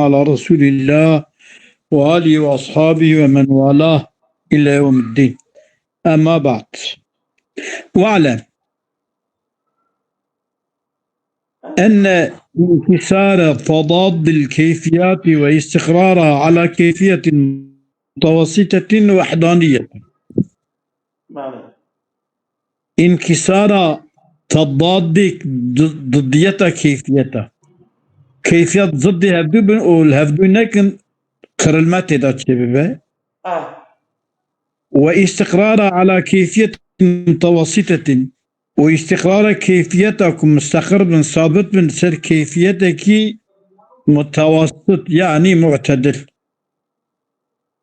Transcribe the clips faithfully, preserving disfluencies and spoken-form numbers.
على رسول الله وآله وأصحابه ومن والاه إلى يوم الدين. أما بعد. واعلم أن انكسار تضاد الكيفيات واستقرارها على كيفية متوسطة وحدانية. Belê. Înkîsara tedadê di-, didiyeta keyfiyeta. Keyfiyet ziddê hevdû bin û li hevdû nekin, qirîlme tê de çêbibe. Ah. Ve îstiqrara ala keyfiyet mutawasitetin. Û îstiqrara keyfiyeta ku musteqir bin, sabit bin ser keyfiyetekî mutawasit, yanî mu'tedil.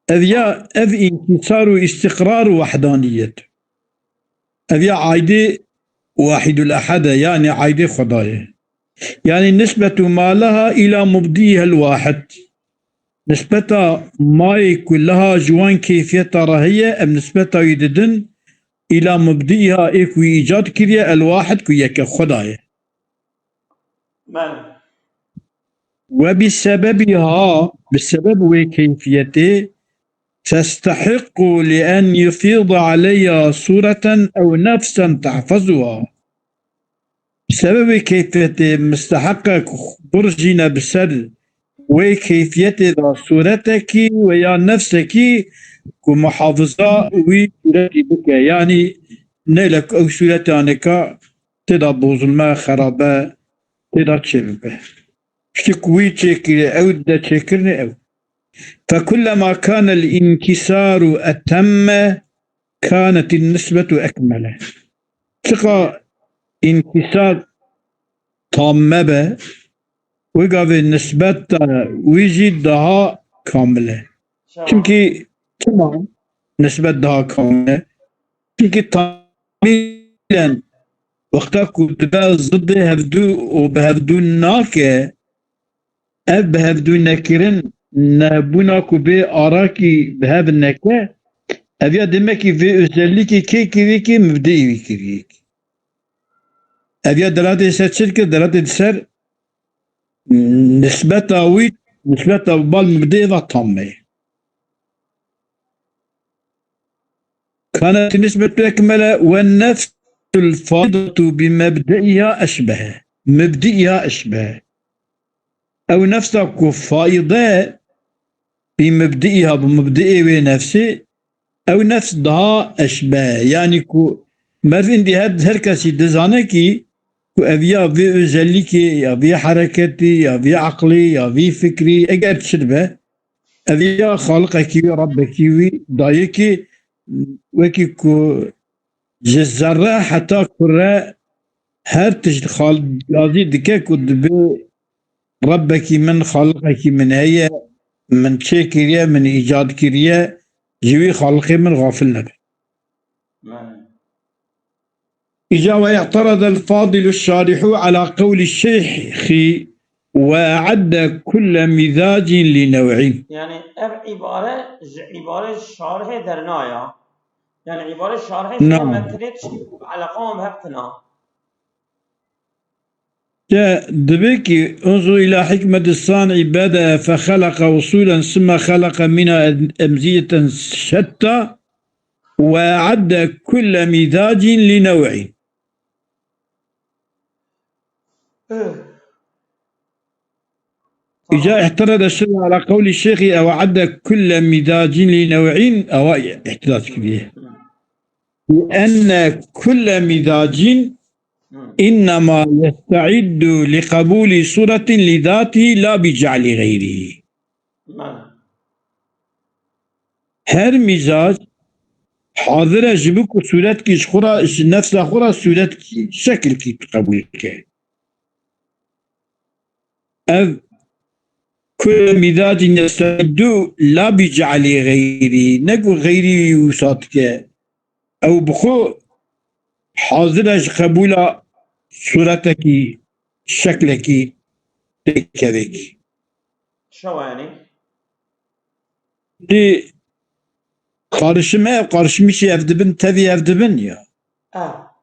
Ev ya, ev înkîsar û îstiqrar û wehdaniyet. Ev ya aydê wahidul ehad e, yanî aydê Xwedayê. Yanî nisbetu ma leha ila mubdîhel wahid. Nisbeta mayê ku leha ji wan keyfiyeta re heye, em nisbeta wî didin îla mubdîha ê ku wî îcad kiriye, el wahid ku yek e, Xweda ye. Belê. Ve bi sebebiha, bi sebeb wê keyfiyetê, testehiqu li en yufîda aleyha sureten ew nefsen tehfezuha. Bi sebebê keyfiyetê misteheq e ku birjîne bi ser wê keyfiyetê de sûretekî ve ya nefsekî ku muhafiza wî sûretî bike. Yanî nêle ku ew sûretê anêka tê de bozulme, xerabe tê de çêbibe. Piştî ku wî çêkiriye, ew dide çêkirinê ew. Fekullema kanel înkisaru etemme kanetin nisbetu ekmele. Çiqa înkîsar tamme be, wê gavê nisbeta wî jî daha kamil e. Çima? Çimkî, çima nisbet daha kamil e? Çimkî tamîlen wexta ku dibe zidê hevdû û bi hevdû nake, ev bi hevdû nekirin, nebûna ku bê arakî bi hev neke, ev ya demekî vê özellikê kê kirî ki mibdeyî wî kirî ki. Ev ya delatê ser çi dike? Delatê di ser nisbeta wî, nisbeta bal mibdeyê ve tam me. Kanet nisbetu ekmele ve nefsul faidetu bi mebdeiha eşbehe. Mibdeiha eşbehe. Ew nefsa ku faide bi mibdeiha, bi mibdeê wê nefsê, ew nefs daha eşbehe. Yanî ku merv îndî her, her kesî dizane kî ku ev ya vê özellikê, ya vê hereketî, ya vê eqlî, ya vê fikrî, eger çi dibe, ev ya xaliqekî wî, Rabbekî wî dayikî, wekî ku ji zerre heta kure her tişt xal-, gazî dike ku dibe Rabbekî min, xaliqekî min heye, min çêkiriye, min îcad kiriye, ji wî xaliqê min xafil nebe. Belê. Îca ve i'terada el-fadilu şarihu ala qewli şeyhi ve e'edde kulle mizacin li nev'in. Yani ev îbare ji îbare şarihê derna ya. Yani îbare şarihê Na. Metnê tiştî eleqa wan bi hev tine. Ke dibe ki unzur ila hikmeti san'i bede fexeleqa usulen sümme xeleqa mina emziyeten şetta ve e'edde kulle mizacin li nev'in. Îca ihterede şir'a ala qewli şeyxî ew e'edde kulle mizacin li nev'in, ewa ihtiraz kiriye. Enne kulle mizacin innema yesta'iddu li qebûli suretin li zatihi la bi ce'li geyrihi. Her mizac hazir e ji bo ku sûretkî ji xwe re, ji nefsa xwe re sûretkî, şekilkî qebûl bike. Ev kulle mizacin yesta'iddu la bi ce'li geyrihi. Ne ku geyrî wî wisa dike. Ew bi xwe hazir e ji qebûla sûretekî, şeklekî, pêkevekî. Şewa yanî? Di karışim e, karışmışî hev dibin, tevî hev dibin ya. Ah.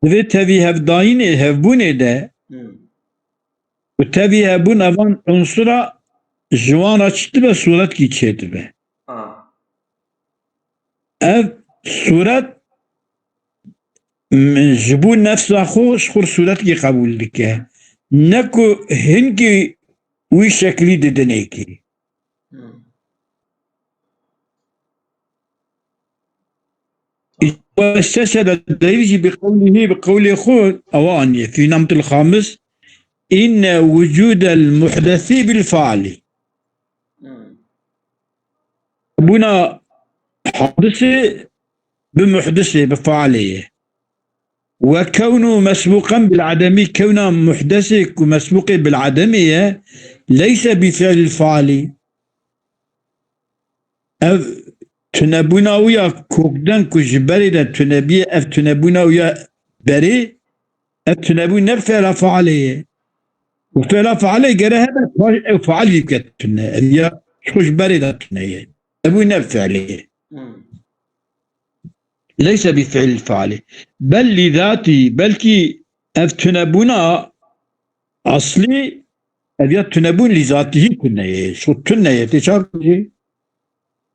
Di vê tevî hevdayînê, hevbûnê de Hmm. û tevî hebûn evan unsura ji wan re çi dibe, sûretkî çêdibe. Ha. Ev sûret, m-, ji bo nefsa xwe, ji xwe sûretkî qebûl dike. Ne ku hinkî wî şeklî didinê kî. Hmm. Westesele derî jî bi qewlihî, bi qewlê xwe ewa aniye. Fî namtil xamis, inne wucudel muhdesi bil faali. Hmm. Bûna hadisê bi muhdisê, bi faalê ye. Ve kewnu mesbûqen bil ademî, kewna muhdesê ku mesbûqê bil ademî ye, leyse bi fi'lil faali. Ev tunebûna wî ya kokden ku ji berê de tunebûye, ev tunebûna wî ya berê, ev tunebûn ne bi fi'la faalê ye. Û fi'la faalê gere hebe, paş ew faal jî bike tune. Ev ya ji xwe ji berê de tune ye. Ev ne bi fi'lê ye. Hmm. Leyse bi fi'l faali. Bel li zatî, belkî ev tunebûna aslî, ev ya tunebûn li zatî tune ye. Şu tune ye, tê çar jî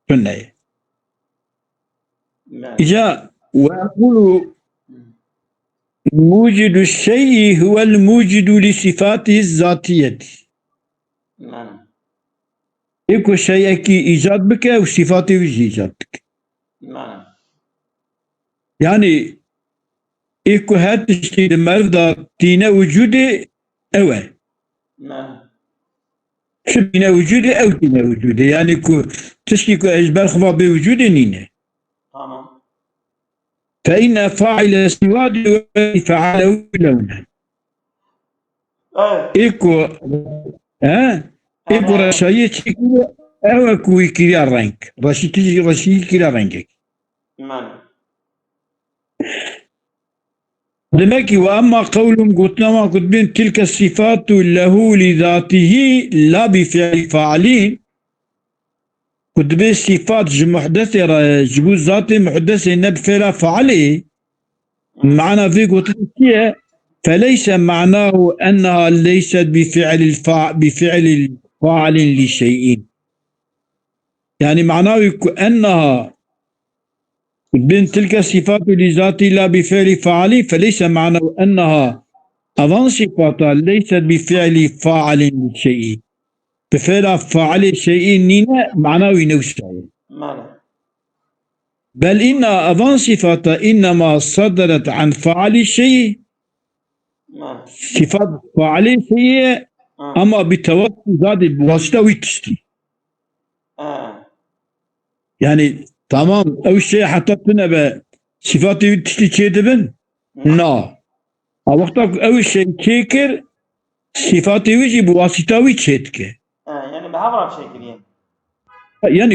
tune ye. Îca ve ekulu mucidu şey'i huvel mucidu li sifatihi zatiyeti. Ê ku şeyekî îcad bike û sîfatê wî jî îcad bike. Mane. Yanî, ê ku her tiştî di merv de tîne wicûdê, ew e. Mane. Çi tîne wicûdê, ew tîne wicûdê. Yanî ku tiştî ku ez ji ber xwe bê wicûdê nîne. Tamam. Fe inne faile siwadi ve fealehu lewnen. Evet. Ê ku, he? Ê ku reşayiyê çêkiriye, ew e ku wî kiriya reng. Reşî tijî reşî kiriya rengek. Mane. Demek ki ve emma qewlum, gotina wan ku dibên tilke sifatu lehu li zatihi la bi fi'li fa'lin. Ku dibê sîfat ji muhdesê re, ji bo zatê muhdesê ne bi fêla failê, mana vê gotinê çi ye? Feleyse manahu enneha leyset bi fi'lil fa-, bi fi'lil failin li şey'in. Yani mana wî ku enneha Bin tilke sifatu li zati la bi fi'li faali, feleyse ma'nahu enneha evan sifata leyset bi fi'li faalin li şey'i. Bi fi'la faali şey'i nîne, mana wî ne wisa ye. Mane. Bel inna evan sifata innema saderet an faali şey'i. Mane. Sifat faali şey'i ye, Ha. Ama bi tewassu zadi bi wasita wî tiştî. Ha. Yani tamam, ew şey heta tune be, sifatê wî tiştî çê dibin? Hı. Na. A wexta ku ew şey çê kir, sifatê wî jî bi wasita wî çê dike. Ha, yani bi hev re çê kiriye. Yani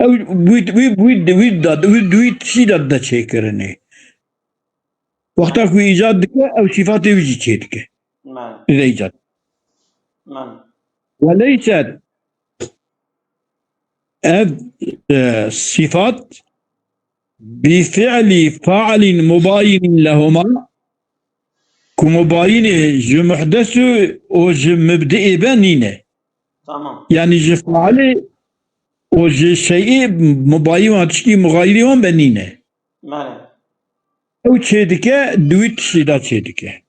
ew wî, wî, wî, wî da, wî, wî tiştî da, da çê kirinê. Wexta ku îcad dike, ew sifatê wî jî çê dike. Mane. Vê îcad. Mane. Ve leyset, ev, e, sifat bi fi'li fa'lin mubayinin lehuma, ku mubayinê ji muhdesu û ji mubdiê be nîne. Tamam. Yani ji faali û ji şeyî mubayî wan, tiştî muxayirî wan be nîne. Mane. Ew çê dike, di wî tiştî de çê dike.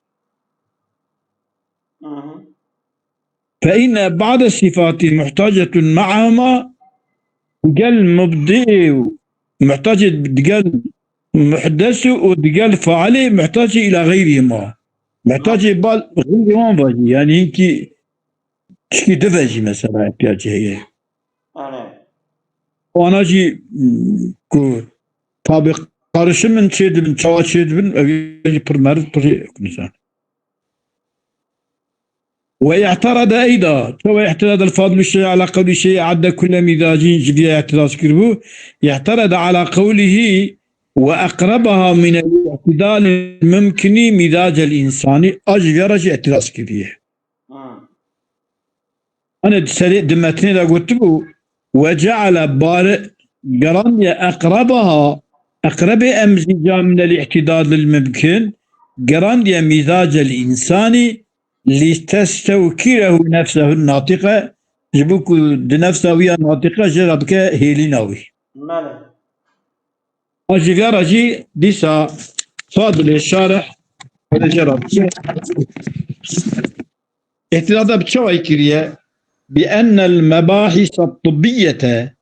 Hı hı. Fe inne ba'de sifati muhtacetun ma'ahuma, digel mubdi'ê û muhtacê digel muhdesu û digel faali muhtacê ila xeyrihima. Muhtacê bal xeyrê wan vajî. Yani hinkî tişkî dive jî mesela ihtiyacê heye. Ane. Wana jî, mm, ku tabi karışım min çê dibin, çawa çê dibin, ev jî pir meriv, pir nizan. Ve i'terede eyda, çawa i'terede el-fadlu şey ala qewli şey adde kulle mizacin, ji vî îtiraz kiribû. I'terede ala qewlihi ve eqrebaha min el-i'tidal mumkini mizacel insani, a ji vî re jî îtiraz kiriye. Ha. Hani serê di metnê de gotibû, "Ve ceale bari gerandiye eqrebaha, eqrebê emzîca minel îhtidadil mimkin, gerandiye mîzacel însani, li testewkîrehu nefsehu natîqe, Ji bo ku di nefsa wî ya natiqe jê re bike hêlîna wî. Belê. A ji vê re jî dîsa Fadilê Şarih were jê re bike. Îhtiraza bi çawa kiriye? Bi ennel mebahîsa tibbiyete.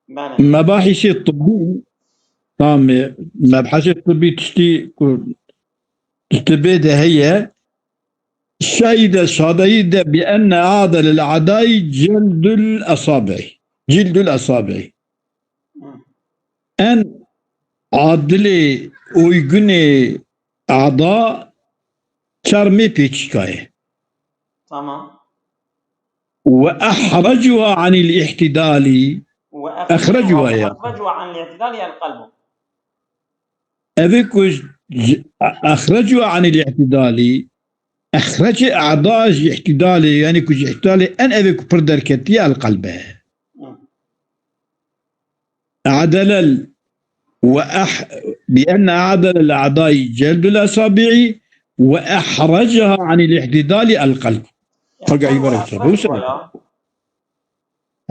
Belê. Mebahîsê tibbî, tamê, mebhesê tibbî tiştî ku di tibbê de heye, şehîde şadeyî de bi enne adel el adayî cildül esabi'î. Cildül esabi'î. Hı. En adilê uygunê ada çermê pêçîka ye. Tamam. Ve ehrecuha anil ihtidali. Ve ehrecuha, ehrecuha ya. Ehrecuha anil ihtidali el kalbu. Ev ê ku j-, j-, ehrecuha anil ihtidali. Ehrece a'da ji ihtidalê, yani ku ji ihtidalê en ev ê ku pir derketiye el kalbe. Hı. A'delel ve eh-, bi enne a'delel a'dayî celdul esabi'i ve ehreceha anil ihtidali el kalb. Aga îbare.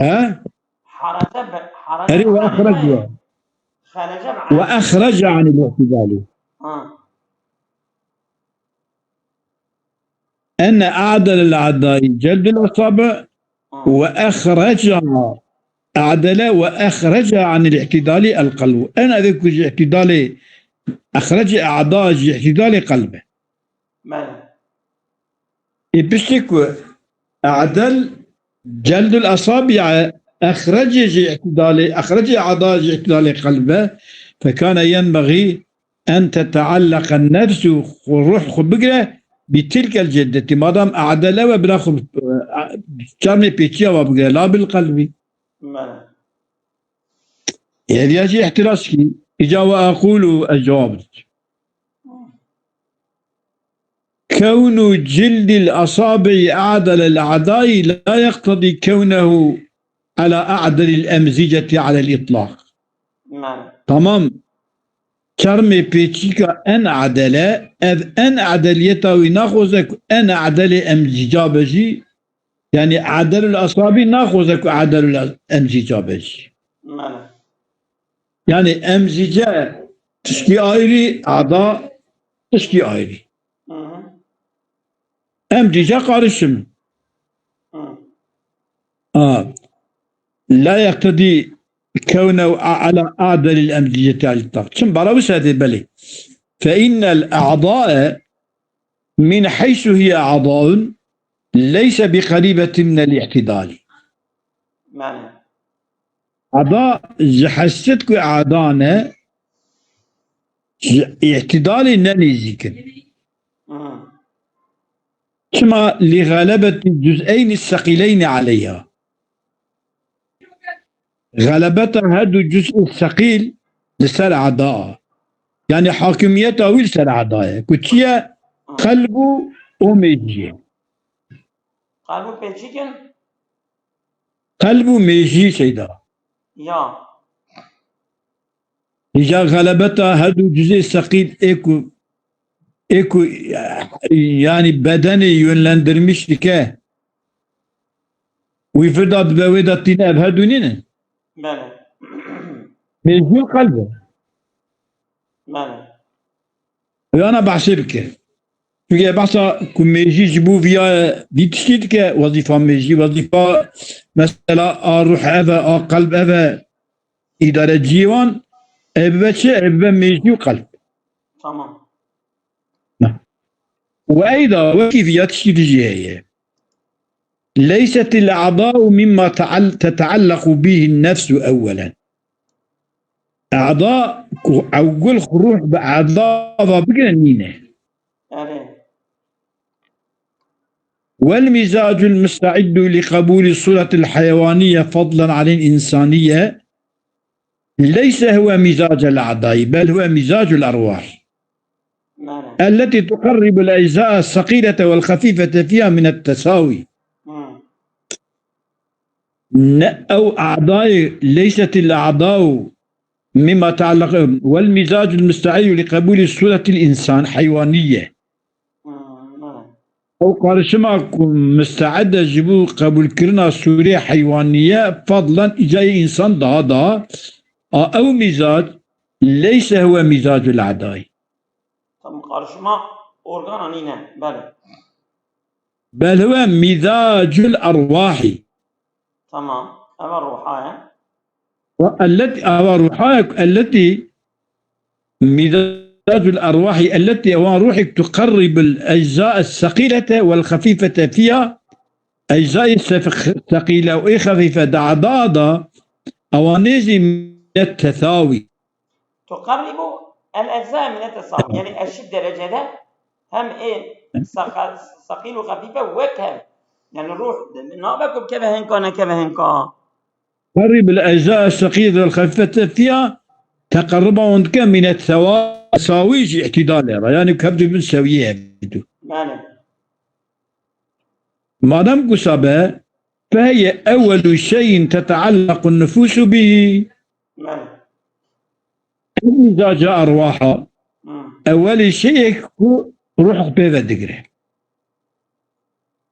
He? Harece be, harece. Erê, ve ehrececeha. Ve ehrece anil ihtidali. Ha. Enne a'delel a'dayî celdul esabi ve ehreceha, a'dele ve ehreceha anil ihtidali el kalbu. En ev ê ku ji ihtidalê, ehrece a'da ji ihtidalê kalbe. Belê. Ê piştî ku a'del celdul esabi, ehrece ji ihtidalê, ehrece a'da ji ihtidalê kalbe, fekane yenbexî en teteallaqe nefsu, xwe, ruh xwe bigire bi tilkel ceddeti. Madem adele we bira xwe, e, çarmê pêçiya we bigire, la bil kalbi. Belê. Hêviya jî ihtiras kî. Îca ve aqulu, ez cewab didim. Kewnu cildil asabi'i a'delel a'dai la yeqtedî kewnehu ala a'delil emziceti alel itlaq. Belê. Tamam. Çermê pêçîka en adele, ev en adeliyeta wî naxwaze ku en adelê emzîca be jî, yani adelul asabi naxwaze ku adelul emzîca be jî. Belê. Yani emzîce tişkî ayrî, ada tişkî ayrî. Hı hı. Emzîce karışım. Hı. A, la yeqtedî kewnehu ala adelil emziceti alel itlaq. Çim bara wisa dê belê. Fe innel a'dae min heysu hiye a'daun leyse bi qeribetin minel ihtidali. Belê. Ada ji hesret ku ada ne, ji îhtidalê ne nêzîk in. Hı. Çima? Li xelebetî cuz'eynî seqîleynî aleyha. Xelebeta her du cuz'ê seqîl li ser ada. Yani hakimiyeta wî li ser ada ye. Ku çi ye? Hı. Qelb û, û mêjiyê. Qelb û pêçîk in? Qelb û mêjî Seyda. Ya. Hîja xelebeta her du cuzê seqîl ê ku, ê ku, yani bedenê yönlendirmiş dike. Wî vir de dibe wê de tîne ev her du nînin? Belê. Mêjî û qelb e. Belê. Yana behsê bike. Çünkü behsa ku mêjî ji bo viya vî tiştî dike, wezîfa mêjî, wezîfa mesela a ruh ev e, a qelb ev e, îdareciyê wan, ev bibe çi? Ev bibe mêjî û qelb. Tamam. Na. Ve eyda wekî viya tiştî dijî heye. Leysetil a'da'u mimma teal-, teteallaku bihin nefsu ewwelen. A'da ku ewwel xwe ruh bi a'da ve bigire nîne. Erê. Wel mizacul musta'iddu li qebûli suretil heywaniyye fadlen anil insaniye leyse huwe mizacel a'dai, bel huwe mizacul erwah. Belê. Elleti tuqarribul ecza'a sakîlete vel xafîfete fîha minet tesawî. Hı. Ne, ew a'dayê leysetil a'dau mimma teallak, wel mizacul musta'iddu li qebûli suretil insan heywaniyye. Hı, belê. Ew qarişima ku misteed e ji bo qebûlkirina sûrê heywanî ye, fadlen îcayê însan daha da, a ew mîzac leyse huwe mîzacul edayî. Tam qarişima organa nîne, belê. Bel huwe mîzacul erwahî. Tamam, ev ruha ye. Ve elletî, ev ruha ye, elletî مزاج الأرواح التي، ewan ruhek تقرب الأجزاء الثقيلة والخفيفة فيها، eczayê sef-, seqîle û ê xefîfe di eda de, ewanê jî minet tesawî. تقرب الأجزاء من التساوي. Yani eşit derecede hem ê saka-, sakîl û xefîfe wek hev. Yani ruh nabe ku bikeve hinka, nekeve hinka. قرب الأجزاء الثقيلة والخفيفة فيها، teqerruba wan dike mînet sewa-, sawî ji îtidalê re. Yani ku hevdu bin sewiyê hevdu. Belê. Madem ku sabe, فهي أول شيء تتعلق النفوس به. Belê. Ev mîzaca erwaha, Hmm. ewelî şeyek ku ruh pê ve digire.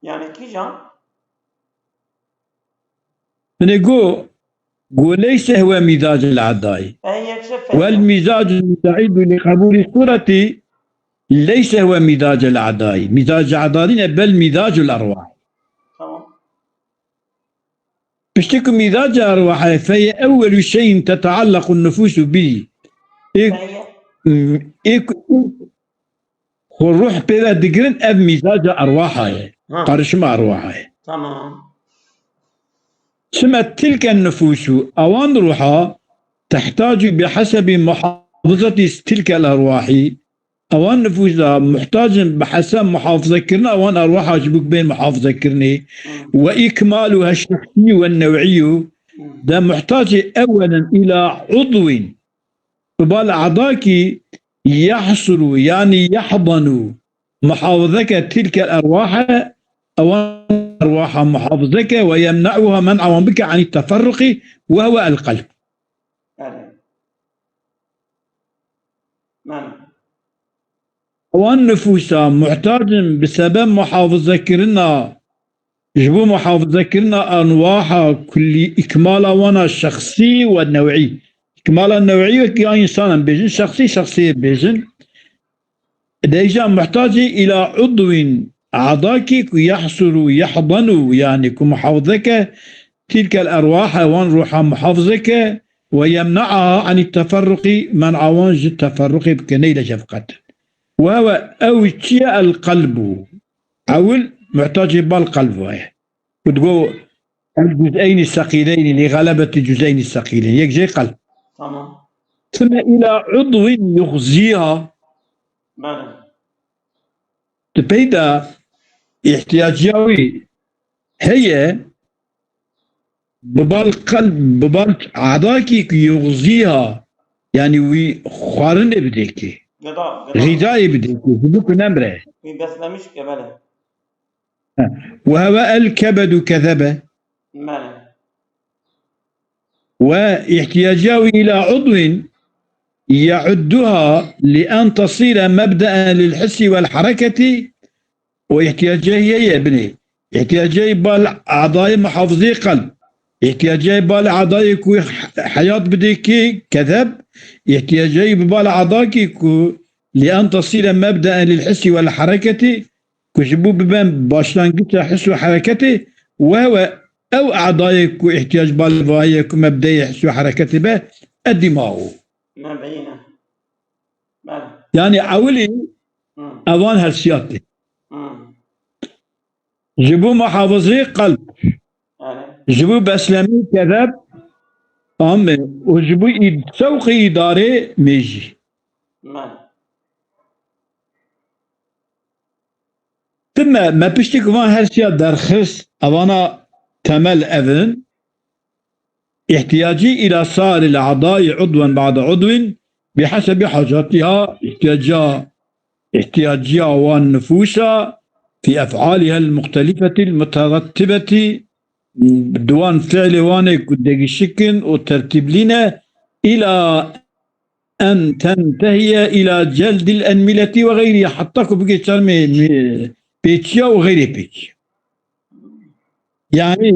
Yani kîjan? Binê go, go leyse huwe mîzac el-edayî. Ev yek şey Wel fehme. Mîzac el-müsta'îdu li qebûlî sûretî leyse huwe mîzac el-edayî. Mîzac edayî ne bel mîzac el-erwah. Tamam. Piştî ku mîzac el-erwah e, feye ewwelu şeyin teteallaqu nufûsu bî. Ê, Feye. ê, ê, Xwe ruh pê ve digirin, ev mîzaca erwaha ye. Ha. Qarişima erwaha ye. Tamam. Çima tilke nufûsu, ewan ruha, tehtacu bi hesebi muhafizeti tilke el erwahî, ewan nufûsa muhtac in bi heseb muhafizekirina ewan erwaha ji bo ku bên muhafizekirinê, Hmm. Ve ikmaluha şexsî ve new'î, Hmm. de muhtacê ewelen îla udwin, bi bal edakî yehsuru, yanî yehdanu, muhafizeke tilke erwahe, ewan erwaha muhafizeke ve yemne'uha, men'a wan bike anî teferruqî, ve huwe el qelb. Belê. Belê. Ewan nifûsa muhtac in bi sebeb muhafizekirina, ji bo muhafizekirina enwaha kullî, îkmala wana şexsî we new'î. Îkmala new'î wekî ya însanan bêjin, şexsî şexsiyê bêjin. Deyja muhtacî îla udwîn, edakî ku yehsuru, yehdanu, yanî ku muhafizeke tilkel erwahe, wan ruha muhafizeke, we yemne'aha anî teferruqî, men'a wan ji teferruqê bike, neyne şefqet. Wewe ew çi ye? El qelbû. Ewil muhtacê bal qelb waye. Ku digo el cüz'eynî seqîleynî, lî xelebetî cüz'eynî seqîleyn. Yek jê qelb. Tamam. Thime îla udwin yuxzîha. Belê. Di pey de îhtiyacîya wî heye, bi bal qelb, bi bal edakî ku yuxzîha, yanî wî xwarinê bidê kê. Gıda, gıda. Xîdayê bidê kê, ji bo ku nemre. Wî beslemiş ke, belê. He. Ve heve el kebedu kezebe. Belê. Ve îhtiyacîya wî îla udwin ye'udduha li en tesîre mebdeen lil hissi vel hareketi. Û îhtiyacê ye ye binê. Îhtiyacê bal edayê muhafizê qelb. Îhtiyacê bal edayê ku he-, heyat bidê kê kezeb. Îhtiyacê bi bal edakî ku li en tesîre mebdeen lil hissi vel hareketi, ku ji bo biben başlangiça his û hereketê, we we ew edayê ku îhtiyac bal vayê ku mebdeyê his û hereketê be, edî ma û. Me beyîne. Belê. Yanî ewilî Hmm. evan hersiyatê. Hmm. Ji bo muhafizê qelb, Belê. ji bo beslemî kezeb, ame, û ji bo îd-, sewqê îdarê mêjî. Belê. Ti me, me piştî ku van her siya derxist, evana temel ev in. Îhtiyacî îla sairil a'dayî udwen ba'de udwin bi hesebi hacatiha, îhtiyaca, îhtiyaciya wan nifûsa fi ef'alihel muxtelifetil muterettibeti, di wan fiilê wan ê ku degişik in û tertîblî ne, îla en tentehiye îla celdil enmileti ve xeyrî, heta ku bigê çermê mî-, pêçiya û xeyrê pêçiya. Yani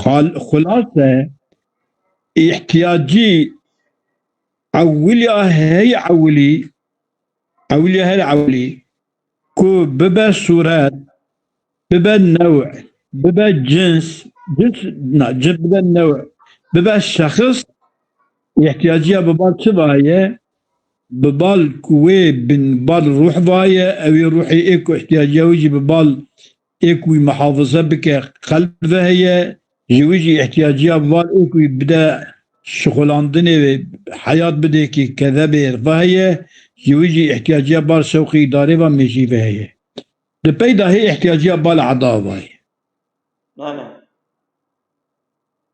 xal-, xulase îhtiyacî ewiliya hey ewilî, ewiliya her ewilî ku bibe sûret, bibe new, bibe cins, cins, na, cins bibe new, bibe şexs, îhtiyacîya bi bal çi vaye? Bi bal ku wê bin bal ruh vaye, ew ê ruhê ê ku îhtiyacîya wî jî bi bal ê ku wî muhafaza bike qelb ve heye, ji wî jî îhtiyacîya bi bal ê ku wî bide şixulandinê ve heyat bidê ki kezebê ve heye, ji wî jî îhtiyacîya bal şewqî îdarê ve mêjî ve heye. Di pey de hê îhtiyacîya bal eda ve ye. Bele.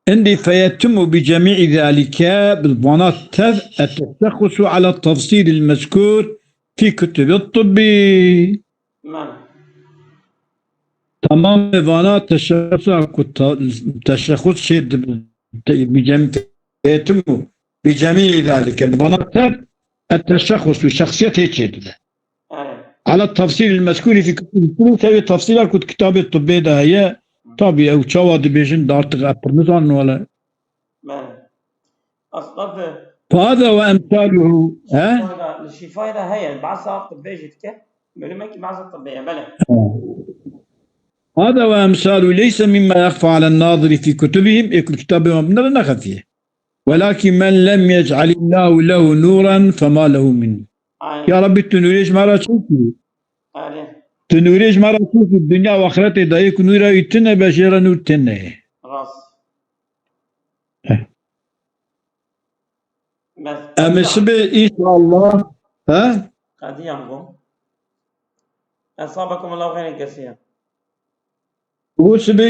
Îndî feyetimu bi cemî zalike, bi vana tev, etteşexxusu ala tefsîl el mezkûr fî kutubi tibbî. Bele. Tamamê vana teşexxusa ku ta-, teşexxus çê dibe, te-, bi cem-, feyetimu bi cemî zalike. Bi vana tev, etteşexxus û şexsiyet hê çê dibe. Ala tefsîl el mezkûrî fî kutubî tibbî, tevê tefsîla ku di kitabê tibbê de heye, tabî ew çawa dibêjin de artık ez pir nizanin wele. Bele. Aslında Fehâzâ ve emsâluhu, he? Şîfayê de, li şîfayê de heye, behsa tibbê jî dike. Bölümekî behsa tibbê ye, bele. Hâzâ ve emsâluhu leyse mimma yexfa alen naziri fî kutubihim, ê ku kitabê wan binere nexefiye. Welakin men lem yec'alillahu lehu nûren fema lehu min nûr. Aynen. Ya Rabbi, tu nûrê ji me re çêkî. Aynen. Tu nûrê ji me re çêkî, dinya û axretê de yê ku nûra wî tune be, jê re nûr tune ye. Rast. Heh. Bes, em ê qediyan. Sibê înşallah, he? Qediyan bû. Esabekumullahu xeyren kesiren. Bû sibê